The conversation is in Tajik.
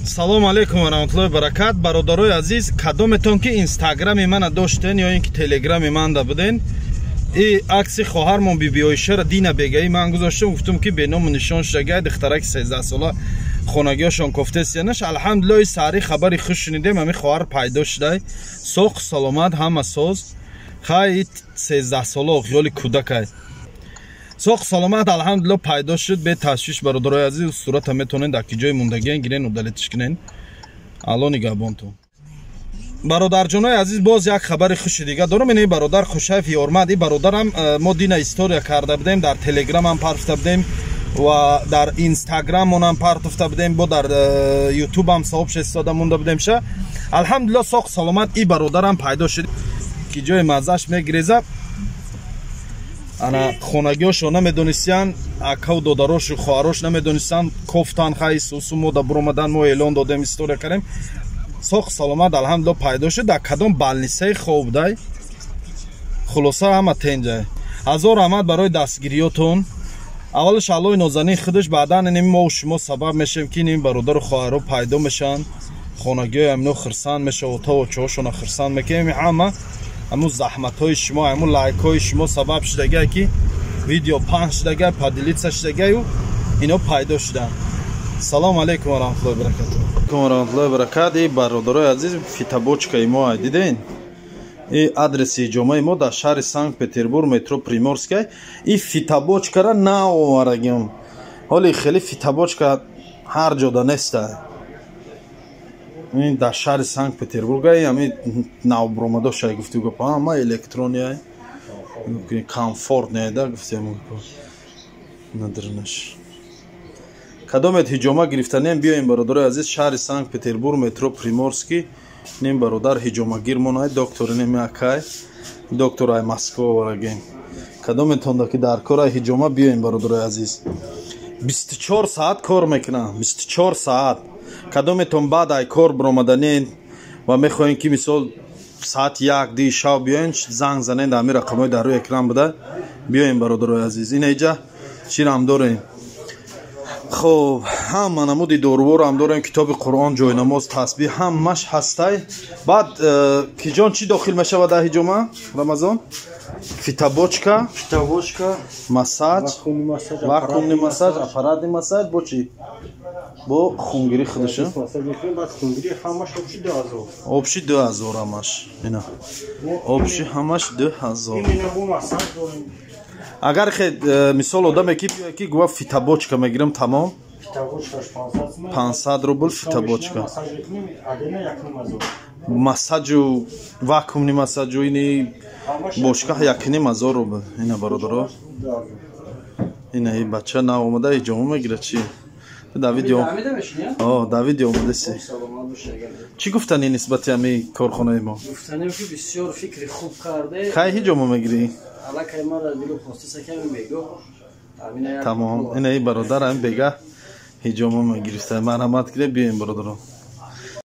Салому алейкум ва раҳматуллоҳи баракат. Бародарои азиз, кадометон ки инстаграми мана доштен ё ин ки телеграми манда буден, и акси хоҳармон Бибиоишаро дина бегаи ман гузоштам, гуфтам ки беному нишон шудагай духтараки 13 сола хонагиҳошон кофтесиянаш. Алҳамдулиллоҳ, саҳри хабари хуш шунидем, ҳами хоҳар пайдо шудай, соқ саломат, ҳама соз. Хай, 13 сола хиёли кӯдакай, соқ саломат, алҳамдулилло, пайдо шуд беташвиш. Бародарои азиз, сурата метавонед дар ки ҷои мондагиен гирен, удалить кунен. Алло нигаҳбонтон. Бародарҷонои азиз, боз як хабари хуши дига дорам. Ин бародар Хушаев Ёрмад, и бародарам мо дина история карда будем, дар телеграмам партофта будем ва дар инстаграмонам партофта будем, бо дар ютубам сообщество монда будем ша. Алҳамдулилло, соқ саломат и бародарам пайдо шуд, ки ҷои маззаш мегиреза. Ана хонагиҳошо намедонистиян, акаву додарошу хоҳарош намедонистанд, кофтан. Хай, сусу мода буромадан, мо эълон додем, история кардем. Соқ саломат, алҳамдулилло, пайдо шуд. Дар кадом больница и хоб дай, хулоса, ҳама тенҷай. Ҳазор раҳмат барои дастгириётон. Аввалаш Аллои нозанин худаш, баъдан инми мову шумо сабаб мешавем, ки ин бародару хоҳаро пайдо мешаванд, хонагиҳои амино хирсанд мешава, отаву очаҳошона хирсанд мекунем. Ҳама ҳамун заҳматҳои шумо, ҳамун лайкҳои шумо сабаб шудагай, ки видео паҳн шудагай, поделиться шудагаю ино пайдо шуданд. Салому алейкум ва раҳматуллоҳи баракату. Ва раҳматуллоҳи баракат. И бародарои азиз, фитобочка и мо ай диден, и адреси ҳиҷомаи мо дар шаҳри Санкт Петербург, метро Приморская. И фитобочка ра наоварагим, ҳоли хеле фитобочка ҳар ҷода неста. Ин дар шаҳри Санкт Петербург ай, ами навбуромадошай, гуфту гап, ҳама электрония, комфорт неда, гуфтем надрнаш. Кадомет ҳиҷома гирифтанем, биёем, бародарои азиз, шаҳри Санкт Петербург, метро Приморский. Нем бародар ҳиҷомагир монай, доктор нем, акай доктор ай Москва оварагем. Кадометонда ки дар кора ҳиҷома, биёем, бародарои азиз, 24 саат кор мекунам, 24 саат. Кадометон баъд ай кор биромаданен ва мехоҳем, ки мисол соати 1 ди шав биёен, занг занен дар ҳамин рақамҳои дар рӯи экран буда, биёем, бародарои азиз. Ина иҷа чирам дорем? Хоб, ҳама намуди доруворам дорем, китоби Қуръон, ҷойнамоз, тасбиҳ, ҳамаш ҳастай. Баъд киҷон чӣ дохил мешавад дар ҳиҷома, Рамазон? Фитобочка, фитобочка, массаж, вакуумный массаж, аппаратный массаж, бо чӣ, бо хунгирӣ худаш. Общий 2000 ҳамаш. Ина общий ҳамаш 2000. Агар хе мисол одаме ки биёяд, ки гува фитобочка мегирам, тамом, 500 рубл фитобочка, массажу вакуумный массажу ини бошка 1500 рубл. Ина, бародаро, ина и бача нав омада, иҷома мегирад. Чи дар видео, дар видео омадаси, чӣ гуфтани нисбати ҳами корхонаи мо? Гуфтанем, ки бисёр фикри хуб карде. Кай ҳиҷома мегирӣ? Аллакай мара дилу хостиса ками мего. Тамом, ина и бародар ҳами бега ҳиҷома мегирифта. Марҳамат киде, биёем, бародаро.